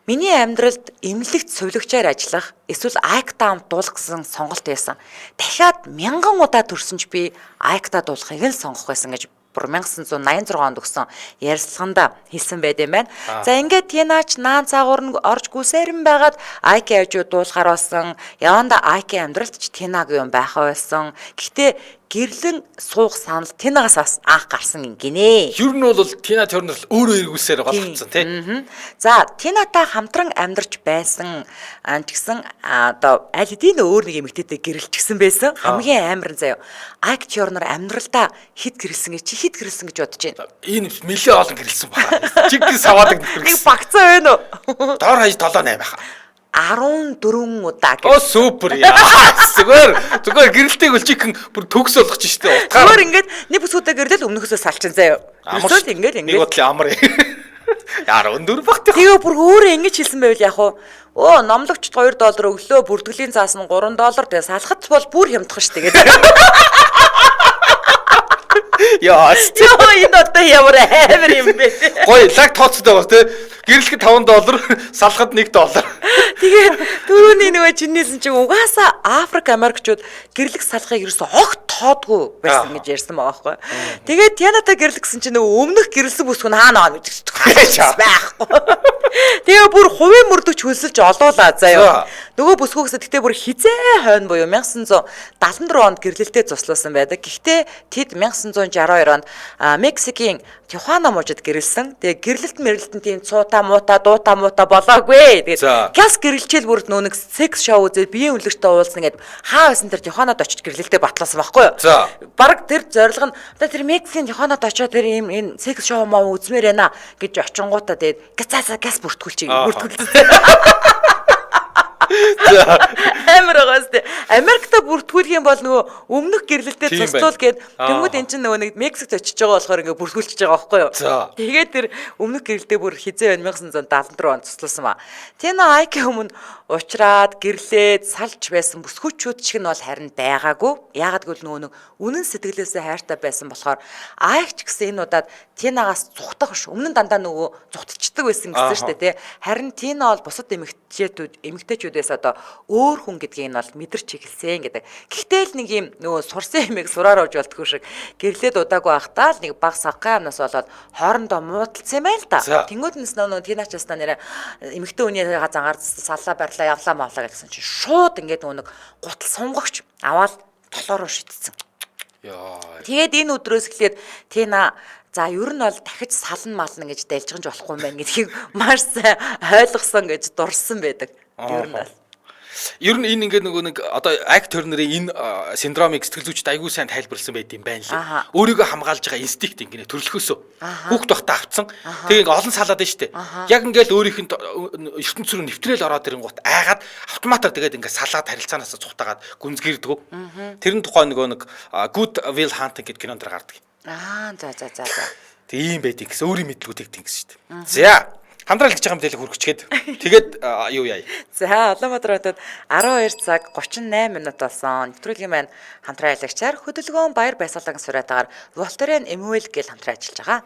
Миний амьдралд эмнэлэгт сувилагчаар ажиллах эсвэл Айктай хамт дуулах гэсэн сонголт байсан. Дахиад 1000 удаа төрсөн ч би Айктай дуулахыг л сонгох байсан гэж бүр 1986 онд өгсөн ярилцлаганда хэлсэн байт юм байна. За ингээд Тинач наан цаагуур нь орж гүсээрэн байгаад Айки хажуу дуулахар болсон. Яванда Айки амьдралд ч Тинагийн юм байхаа байсан. Гэхдээ гэрлэн суух санал Тинагаас бас анх гарсан юм гинэ. Ер нь бол Тина Тернер өөрөө эргүүлсээр голцсон тий. За Тинатай хамтран амьдарч байсан ч гэсэн одоо аль хэдийн өөр нэг эмэгтэйтэй гэрэлчихсэн байсан. Хамгийн амар нь заяа. Айк Тернер амьдралдаа хэд гэрэлсэн гэж чи хэд гэрэлсэн гэж бодож байна. Энэ нэлээ олон гэрэлсэн байна. Чиг саваадаг нөхөр гэсэн. Нэг багцаа байна уу? Доор хаяж 7 8 байхаа. 14 удаа гэх. Оо супер яа. Зүгээр гэрэлтийг өлжихэн бүр төгс болгож штэ. Утгаар. Зүгээр ингээд нэг бүсгүйтэй гэрлэл өмнөхөөсөө салчин заяа. Ерөөсөө ингээд ингээд. Нэг бодлын амар. 14 багт. Тэгээ бүр өөрөө ингэж хэлсэн байвал яг уу өө номлогчд 2 доллар өглөө, бүртгэлийн цаас нь 3 доллар тэгээ салахад бол бүр хямдхан штэ гэдэг. Яа. Йоо энэ одоо ямар амар юм бэ. Гоё лаг тооцдог байгаа тий. Гэрлэхэд 5 доллар, салахад 1 доллар. Тэгээд түрүүний нөгөө чинээсэн чинь угаасаа Африк Америкчууд гэрлэх салахыг ерөөсөө огт тоодгүй байсан гэж ярьсан байгаа байхгүй. Тэгээд Тианатай гэрлэх гэсэн чинь нөгөө өмнөх гэрэлсэн бүсгүй нь хаана гэж байхгүй. Тэгээ бүр хувийн мөрдөгч хөлсөлж олуулаа заяа. Нөгөө бүсгүйгээс тэгтээ бүр хизээ хойно буюу 1974 онд гэрлэлтэд цуслуулсан байдаг. Гэхдээ тэд 1962 онд Мексикийн Тихуана мужид гэрэлсэн. Тэгээ гэрлэлт мэрлэлтэн тийм цуута муута дуута муута болоогүй. Тэгээд газ гэрэлчээл бүр нөө нэг секс шоу үзээд биеийн үнэлэгчтэй уулзсан гэд хаа байсан тэр Тихуанад очиж гэрлэлтэд батлуулсан байхгүй юу? Бараг тэр зорилго нь одоо тэр Мексикийн Тихуанад очиод тэр ийм энэ секс шоу маа үзмээр байна гэж очингуудаа тэгээд гацаасаа газ бүртгүүлчих бүртгүүлсэн. Амар байгаа сте. Америкта бүртгүүлэх юм бол нөгөө өмнөх гэрлэлтэд цуслуул гээд тэнгууд эн чинь нөгөө нэг Мексикт очиж байгаа болохоор ингээ бүртгүүлчихэж байгаа байхгүй юу? Тэгээд тэр өмнөх гэрлэлтэд бүр хизээ байна 1974 онд цуслуулсан ба. Тина Айки өмнө уучраад гэрлээд салж байсан бүсгүүчүүд шиг нь бол харин байгаагүй. Яагаад гэвэл нөгөө нэг үнэн сэтгэлээсээ хайртай байсан болохоор Айк ч гэсэн энэ удаад Тинагаас зүхтах биш. Өмнө нь дандаа нөгөө зүхтчихдаг байсан гэсэн шүү дээ, тий. Харин Тина бол бусад эмэгтэйчүүдээс одоо өөр хүн гэдгийг нь бол мэдэрч эхэлсэн гэдэг. Гэхдээ л нэг юм нөгөө сурсан юмыг сураар авч болтгүй шиг гэрлээд удаагүй байхдаа л нэг баг саггай амнаас болоод хоорондоо муудалцсан юм байна л да. Тэнгүүд нь нөгөө Тиначаас нэрэ эмэгтэй хүний зангаар саллаа барьлаа явлаа мавлаа гэсэн чинь шууд ингээд нөгөө нэг гутал сунгагч аваад толоор руу шидсэн. Яа. Тэгээд энэ өдрөөс эхлээд Тина За ер нь бол дахиж сална мална гэж дайлжганж болохгүй юм байна гэдгийг маш сайн ойлгосон гэж дурсан байдаг. Ер нь бол. Ер нь энэ ингээд нөгөө нэг одоо Айк Тернерийн энэ синдромыг сэтгэл зүйчид айгүй сайн тайлбарлсан байт юм байна лээ. Өөрийгөө хамгаалж байгаа инстинкт ингэнэ төрөлхөөсөө. Хүүхд байхдаа авцсан. Тэгээ ингээ олон салаад байна штэ. Яг ингээл өөрийнх нь ертөнц рүү нэвтрээл ороод ирэнгуут айгаад автоматар тэгээд ингээ салаад харилцаанаас цухтагаад гүнзгийрдэг. Тэрэн тухай нөгөө нэг Good Will Hunting гэдэг кинонд гардаг. Аа за за за за. Тэг ийм байдгийг гэсэн өөрийн мэдлгүүд тэгдэг гэсэн штэ. За хамтран хэлж байгаа мэдээлэл хүргэчгээд тэгээд юу яа. За Улаанбаатар хотод 12 цаг 38 минут болсон. Нэвтрүүлгийн маань хамтран ажиллагчаар хөдөлгөөн баяр баясгалан сургаатаагаар Волтерен Эмюэл гэл хамтран ажиллаж байгаа.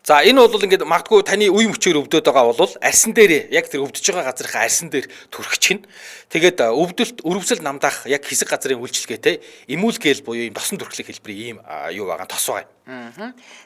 За энэ бол ингээд магадгүй таны үе мөчөөр өвдөд байгаа бол арьсан дээрээ яг тэр өвдөж байгаа газрынхаа арьсан дээр түрхчихнэ. Тэгээд өвдөлт өрөвсөл намдаах яг хэсэг газрын үйлчилгээтэй эмүүл гел буюу ийм тосон түрхлэх хэлбэрийн ийм юу байгаа тос байгаа.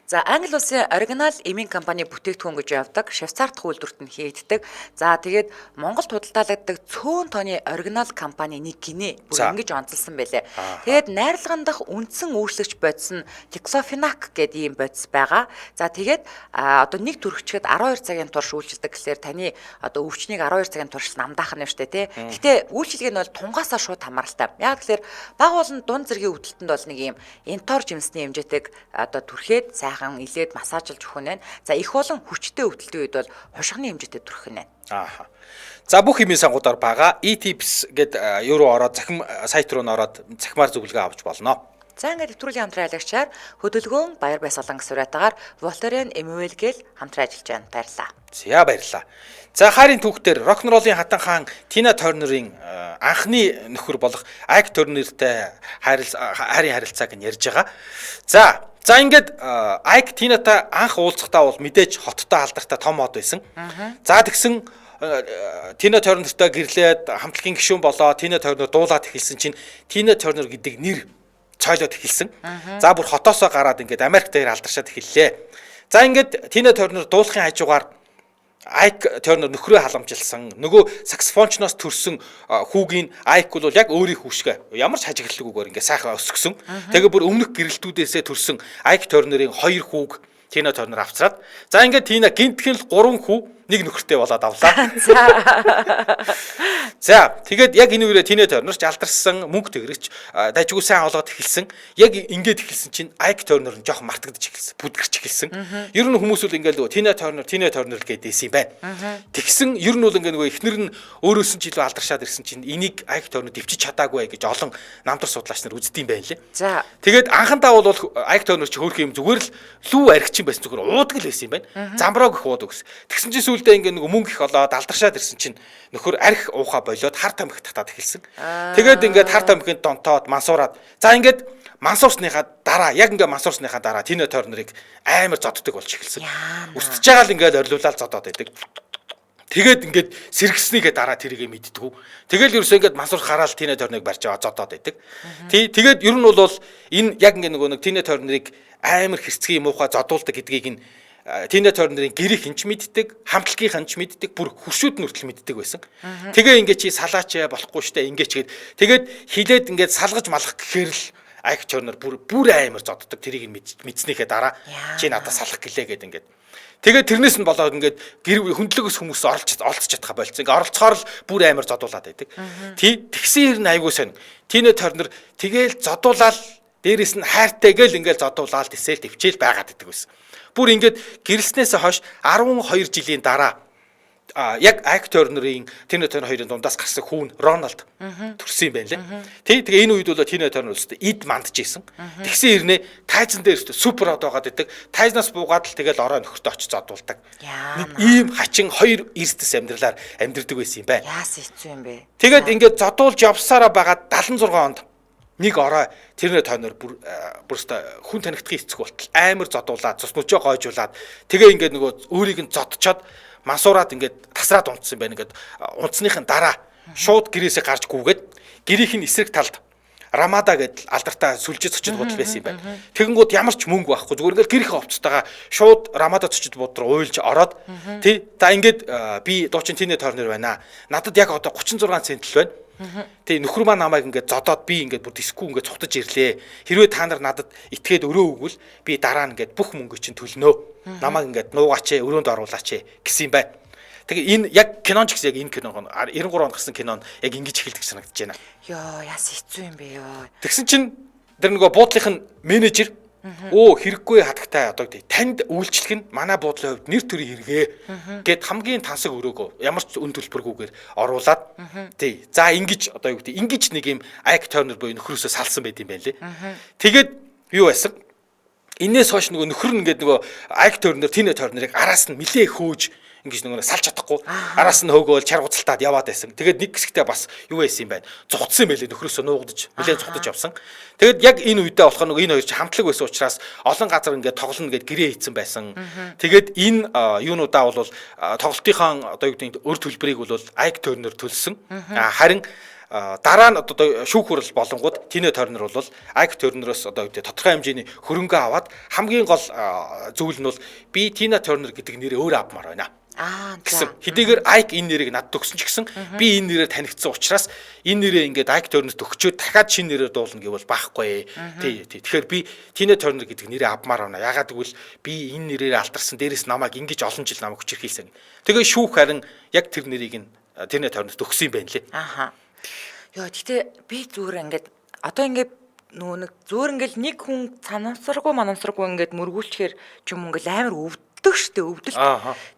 За Англи улсын оригинал эмийн компани бүтээгдэхүүн гэж явдаг. Швейцар дахь үйлдвэрт нь хийгддэг. За тэгээд Монголд худалдаалагддаг цөөн тооны оригинал компани нэг гинэ. Бүр ингэж онцолсон байлээ. Тэгээд найрлаган дах үндсэн үйлчлэгч бодис нь диклофенак гэдэг ийм бодис байгаа. За тэгээд одоо нэг түрхчгээд 12 цагийн турш үйлчилдэг гэхлээр таны одоо өвчнийг 12 цагийн турш намдаах нь шүү дээ, тий. Гэтэ үйлчилгээ нь бол тунгаасаа шууд хамааралтай. Яг тэгэхээр баг болон дунд зэргийн өвдөлтөнд бол нэг ийм энтор жимсний хэмжээтэйг одоо түрхээд сайхан илээд массажлж өгөх нь байна. За их болон хүчтэй өвдөлтийн үед бол хушганы хэмжээтэй түрхэх нь байна. Ааха. За бүх хэмээн сангуудаар байгаа e-tips гээд юу руу ороод захим сайт руу н ороод захимаар зөвлөгөө авч болно. За ингээд нэвтрүүлгийн хамтран ажиллагчаар хөдөлгөөн баяр баясгалан сургаатаагаар Волтерен Эмюэл гэл хамтран ажиллаж байна. Баярлалаа. За баярлалаа. За хайрын түүхтэр рок-н-роллын хатан хаан Тина Тернерийн анхны нөхөр болох Айк Тернертэй хайрын харилцааг нь ярьж байгаа. За ингээд Айк Тинатай анх уулзахдаа бол мэдээж хоттой алдартай том од байсан. За тэгсэн Тина Тернертэй гэрлээд хамтлагийн гишүүн болоо Тина Тернер дуулаад эхэлсэн чинь Тина Тернер гэдэг нэр цойлоод эхэлсэн. За бүр хотоосоо гараад ингээд Америк дээр алдаршаад эхэллээ. За ингээд Тина Тернер дуулахын хажуугаар Айк Тернер нөхрөө халамжилсан. Нөгөө саксофончноос төрсэн хүүгийн Айк бол яг өөрийн хүүшгэ ямар ч хажиглалгүйгээр ингээд сайхан өсгсөн. Тэгээ бүр өмнөх гэрэлтүүдээсээ төрсэн Айк Тернерийн хоёр хүүг Тина Тернер авцраад. За ингээд Тина гинтхэн л 3 хүү нэг нөхөртэй болоод авлаа. За тэгээд яг энэ үерээ Тина Тернер ч алдарсан мөнгө төгрөгч дажгүй сайн олгоод эхэлсэн. Яг ингээд эхэлсэн чинь Айк Тернер нь жоохон мартагдаж эхэлсэн. Бүдгэрч эхэлсэн. Ер нь хүмүүс бол ингээд нөгөө Тина Тернер, Тина Тернер гэдэг байсан юм байна. Тэгсэн ер нь бол ингээд нөгөө эхнэр нь өөрөөс нь ч илүү алдаршаад ирсэн чинь энийг Айк Тернер дэвчиж чадаагүй гэж олон намдар судлаач нар үздэг юм байна лээ. За тэгээд анхандаа бол Айк Тернер чи хөөрхөн юм зүгээр л лүү архичин байсан зүгээр уудаг л байсан юм байна. Замбрааг их уудаг гэсэн. Тэгсэн чинь сүүлдээ ингээд нөгөө мөнгө их олоод алдаршаад ирсэн чинь нөхөр арх уухаа болоод хар тамхи татаад эхэлсэн. Тэгээд ингээд хар тамхинд донтоод мансуураад. За ингээд мансуурсныхаа дараа яг ингээд мансуурсныхаа дараа Тина Тернерыг амар зоддог болж эхэлсэн. Өсөж байгаа л ингээд орилуулаад зодоод байдаг. Тэгээд ингээд сэргэснийхээ дараа тэрийгэ мэддэггүй. Тэгэл ерөөсөө ингээд мансуур хараал Тина Тернерыг барьж аваа зодоод байдаг. Тий тэгээд ер нь бол энэ яг ингээд нөгөө нэг Тина Тернерыг амар хэрцгий муухай зодуулдаг гэдгийг нь Тина Тернерийн гэрийнх нь ч мэддэг, хамтлагийнх нь ч мэддэг, бүр хөршүүд нь хүртэл мэддэг байсан. Тэгээ ингээд чи салаач болохгүй штэ ингээд ч гээд тэгээд хилээд ингээд салгаж малах гэхээр л Айк Тернер бүр амар зоддог. Тэрийг нь мэдснийхээ дараа чи надад салах гэлээ гээд ингээд. Тэгээд тэрнээс нь болоод ингээд гэр хөндлөгөөс хүмүүс оролцож чадхаа болцсон. Ингээд оролцохоор л бүр амар зодуулаад байдаг. Тий тэгсэн хэрнэ айгуу сонь. Тина Тернер тэгээл зодуулаад дээрээс нь хайртай гээл ингээд зодуулаад тэсэл төвчээл байгаад байдаг байсан. Бүр ингээд гэрэлснээс хойш 12 жилийн дараа яг Айк Тернерийн Тина Тернер хоёрын дундаас гарсан хүүн Роналд төрсөн юм байна лээ. Тий тэгээ энэ үед бол Тина Тернер өстө эд мандж исэн. Тэгсэн хэрнээ тайзан дээр өстө супер од байгаад идэг. Тайзнаас буугаад л тэгэл орой нөхөртөө очиж зодуулдаг. Нэг ийм хачин хоёр эрсдэс амьдралаар амьдэрдэг байсан юм байна. Яасан хэцүү юм бэ? Тэгээд ингээд зодуулж явсараа байгаад 76 онд нэг орой Тина Тернер бүр өстө хүн танигдахын эцэг болтол амар зодуулаад цус нүчөө гойжуулаад тэгээ ингээд нөгөө өөрийг нь зодчоод мансуураад ингээд тасраад унтсан байна. Ингээд унтсныхын дараа шууд гэрээсээ гарч гүгээд гэрийнх нь эсрэг талд Рамада гэдэл алдартай сүлжээ зочид буудал байсан юм байна. Тэгэнгүүт ямар ч мөнгө байхгүй зүгээр ингээд гэрийнхээ хувцастайгаа шууд Рамада зочид буудал руу уйлж ороод тий за ингээд би дуучин Тина Тернер байна. Надад яг одоо 36 цент л байна. Тэг нөхөр маань намайг ингээд зодоод би ингээд бүр диску ингээд цухтаж ирлээ. Хэрвээ та нар надад итгээд өрөө өгвөл би дараа нь ингээд бүх мөнгө чинь төлнө. Намайг ингээд нуугаач, өрөөнд оруулаач гэсэн юм байна. Тэгээ энэ яг кинон ч гэсэн яг энэ кино 93 онд гарсан кино яг ингэж эхэлдэг санагдаж байна. Йоо, яс хэцүү юм бэ ёо. Тэгсэн чинь тэр нөгөө буудлынх нь менежер өө хэрэггүй хатагтай одоо гэдэг танд үйлчлэх нь манай буудлын хувьд нэр төрийн хэрэгээ гэд хамгийн тансаг өрөөгөө ямар ч үн төлбөргүйгээр оруулаад тий. За ингэж одоо юу гэдэг ингэж нэг юм Ike Turner буюу нөхрөөсөө салсан байт юм байна лээ. Тэгээд юу байсан? Энээс хойш нөгөө нөхөр нь ингээд нөгөө Ike Turner, Tina Turner-ыг араас нь нилээ хөөж ингэж нөгөө салж чадахгүй араас нь хөөгөөл чар гуцалтаад яваад байсан. Тэгээд нэг хэсэгтээ бас юу байсан юм байна. Зугтсан юм байлээ нөхрөөсөө нуугдаж нилээ зугтаж явсан. Тэгээд яг энэ үедээ болохоор нөгөө энэ хоёр чинь хамтлаг байсан учраас олон газар ингээд тоглоно гэд гэрээ хийцэн байсан. Тэгээд энэ юунуудаа бол тоглолтынхаа одоо юу гэдэг өр төлбөрийг бол Ike Turner төлсөн. Харин дараа нь одоо шүүх хурал болонгууд Tina Turner бол Ike Turner-оос одоо юу гэдэг тодорхой хэмжээний хөрөнгө аваад хамгийн гол зүйл нь бол би Tina Turner гэдэг нэрээ өөр авмаар байна. Аа гэсэн. Хэдийгээр Ike энэ нэрийг надад өгсөн ч гэсэн би энэ нэрээр танигдсан учраас энэ нэрээ ингээд Ike Turner-т өгчөөд дахиад шинэ нэрээр дуулна гэвэл байхгүй. Тий, тий. Тэгэхээр би Tina Turner гэдэг нэрээ авмаар байна. Ягаад гэвэл би энэ нэрээр алдарсан, дээрэс намайг ингэж олон жил намайг хүчирхийлсэн. Тэгээ шүүх харин яг тэр нэрийг нь Tina Turner-т өгсөн юм байна лээ. Аха. Йоо, гэтээ би зүгээр ингээд одоо ингээд нөгөө нэг зүгээр ингээд нэг хүн санамсаргүй манамсаргүй ингээд мөргүүлчихээр ч юм ингээд амар өвддөг штэ өвдөлт.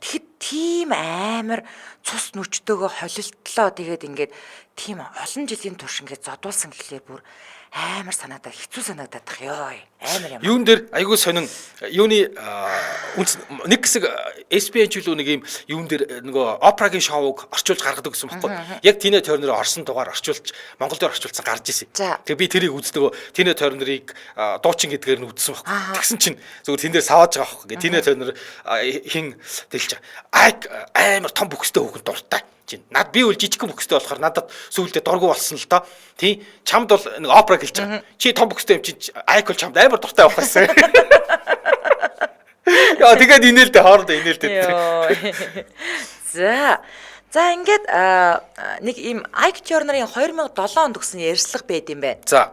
Тэгэхэд тийм амар цус нүчтэйгөө холилтлоо тэгээд ингээд тийм олон жилийн турш ингээд зодуулсан гэхлээр бүр амар санаадаа хэцүү санагдаад тах ёо амар юм. Юун дээр айгүй сонин юуны нэг хэсэг SPN ч үлээ нэг юм юун дээр нөгөө Опрагийн шоуг орчуулж гаргадаг гэсэн байхгүй. Яг Tina Turner орсон дугаар орчуулж Монгол дээр орчуулсан гарч ирсэн. Тэгээ би тэрийг үз нөгөө Tina Turner-ыг дуучин гэдгээр нь үзсэн байхгүй. Тэгсэн чинь зүгээр тэн дээр савааж байгаа байхгүй. Tina Turner хин дэлж Ike амар том бүхстэй хүүхэн дуртай. Чинь над би үл жижигхэн бүхстэй болохоор надад сүүлдээ дургу болсон л доо. Тий чамд бол нэг опера хэлж байгаа. Чи том бүхстэй юм чи Ike бол чамд амар дуртай байх байсан. Яа тэгээд инээлдэ хоорондоо инээлдэ. За. За ингээд нэг ийм Ike Turner-ын 2007 онд өгсөн ярьцлага байд юм байна. За.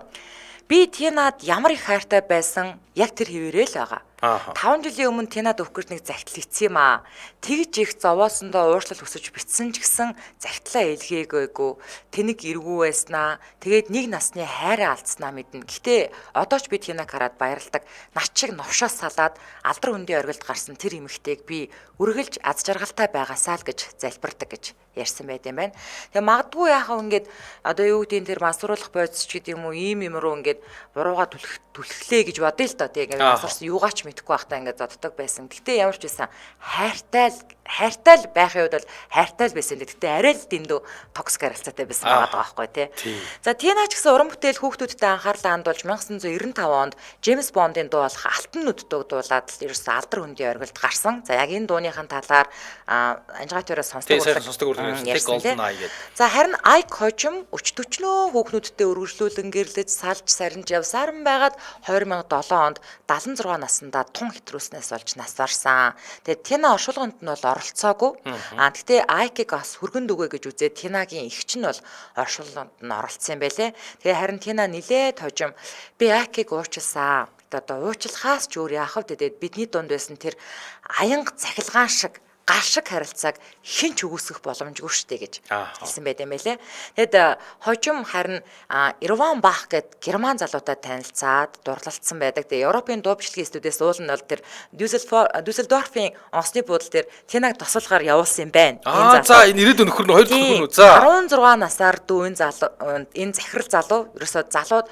Би Тинад ямар их хайртай байсан яг тэр хэвээрээ л байгаа. 5 жилийн өмнө Тинад өгөх гэж нэг захидал хийсэн юм аа. Тэгж их зовоосондоо уучлал хүсэж битсэн ч гэсэн захидлаа илгээгээгүй. Тэнэг эргүү байснаа. Тэгээд нэг насны хайраа алдснаа мэднэ. Гэтэ одоо ч би Тинаг хараад баярладаг. Над шиг новшоос салаад алдар хөндийн оргилд гарсан тэр эмэгтэйг би үргэлж аз жаргалтай байгаасаа л гэж залбирдаг гэж ярьсан байт юм байна. Тэгээ магадгүй яхав ингээд одоо юу гэдгийг тэр мансууруулах бодис ч гэдэг юм уу ийм юм руу ингээд бурууга түлхлээ гэж бодъё л доо. Тэгээ ингээд мансуурсан юугаач мэдэхгүй байхдаа ингээд зоддог байсан. Гэтэ ямар ч байсан хайртай л байхын үед бол хайртай л байсан. Гэтэ арай л дэндүү токсик харилцаатай байсан байгаа байхгүй тий. За Тина ч гэсэн уран бүтээл хүүхдүүдтэй анхаарлаа хандуулж 1995 онд Джеймс Бондын дуу болох Алтан нүддэг дуулаад л ерөөсөө алдар хөндийн оргилд гарсан. За яг энэ дууныхын талаар Анжгаа төрөөс сонсдог урлаг Golden Eye гэдэг. За харин Ike хожим өч төчнөө хүүхнүүдтэй өргөжлүүлэн гэрлэж салж сарнж явсаар нь байгаад 2007 онд 76 наснда тун хэтрүүлснээс болж нас барсан. Тэгээд Тина оршуулганд нь бол оролцоогүй. А тэгтээ Ike-г бас хүргэн дүгэ гэж үзээд Тинагийн эгч нь бол оршуулганд нь оролцсон юм байлээ. Тэгээ харин Тина нилээд хожим би Ike-г уучлсан. Одоо уучлахаас ч өөр яах вэ? Тэгээд бидний дунд байсан тэр аянга цахилгаан шиг гар шиг харилцааг хэн ч үгүйсгэх боломжгүй шүү дээ гэж хэлсэн байт юм байлээ. Тэгэд хожим харин Ирван Бах гэд герман залуутай танилцаад дурлалцсан байдаг. Тэгээ Европын дуу бичлэгийн студиэс уул нь бол тэр Дюссельдорфын онгоцны буудал дээр Тинаг тосолгаар явуулсан юм байна. Энэ залуу. За энэ ирээдүйн нөхөр нь хоёр дахь нөхөр нь за 16 насаар дүү энэ залуу энэ захирал залуу ерөөсөө залууд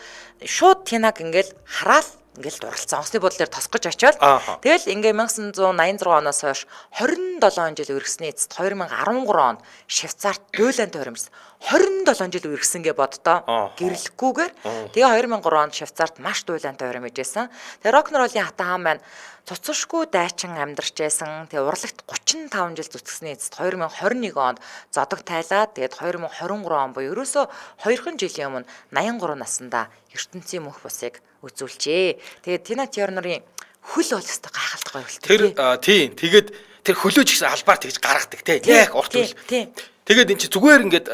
шууд Тинаг ингээл хараал ингээл дурлалцсан. Онгоцны буудлын дээр тосгож очиод тэгэл ингээ 1986 оноос хойш 27 жил үргэсний эцэст 2013 онд Швейцарт дуйлан тойрмс 27 жил үргэсэн гэ боддоо гэрлэхгүйгээр тэгээ 2003 онд Швейцарт маш дуйлан тойром ижсэн. Тэгээ рок-н-роллын хатан хаан маань цуцшгүй дайчин амьдарч байсан. Тэгээ урлагт 35 жил зүтгэсний эцэст 2021 онд зодог тайлаад тэгээд 2023 он буюу ерөөсөө 2 жилийн өмнө 83 наснда ертөнцийн мөнх бусыг үзүүлжээ. Тэгээд Тина Тернерийн хөл бол өстой гайхалтай гоё хөлтэй. Тэр тийм тэгээд тэр хөлөөж гэсэн албаар тэгж гаргадаг те. Яг урт хөл. Тэгээд эн чи зүгээр ингээд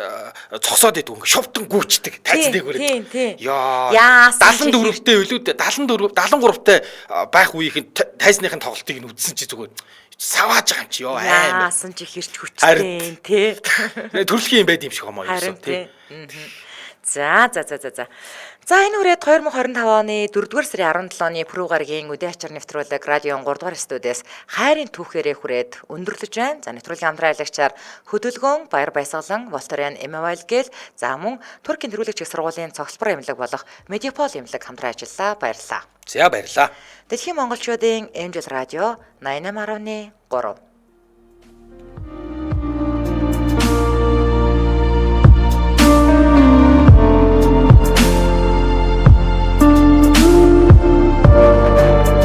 цогсоод идэв ингээд шовтон гүйчдэг тайзан дээгүүр. Яа. 74-тэй үлүүд 74 73-тэй байх үеийнхэн тайзныхын тоглолтыг нь үзсэн чи зүгээр савааж байгаа юм чи ёо аим. Яасан чи хэрч хүчтэй тий. Төрөлхийн юм байд юм шиг хомоо ерөөсөө тий. За за за за за. За энэ үрээд 2025 оны 4-р сарын 17-ны Пүрэв гарагийн үдэ ачаар нэвтрүүлэг радион 3 дугаар студиэс хайрын түүхээрээ хүрээд өндөрлөж байна. За нэвтрүүлгийн хамтран ажиллагчаар Хөдөлгөөн, Баяр баясгалан, Волтарен, Эмавайл гэл за мөн Туркийн төрүүлэгч их сургуулийн цогцлбор эмнэлэг болох Медиапол эмнэлэг хамтран ажиллаа. Баярлалаа. За баярлалаа. Дэлхийн монголчуудын Angel радио 88.3.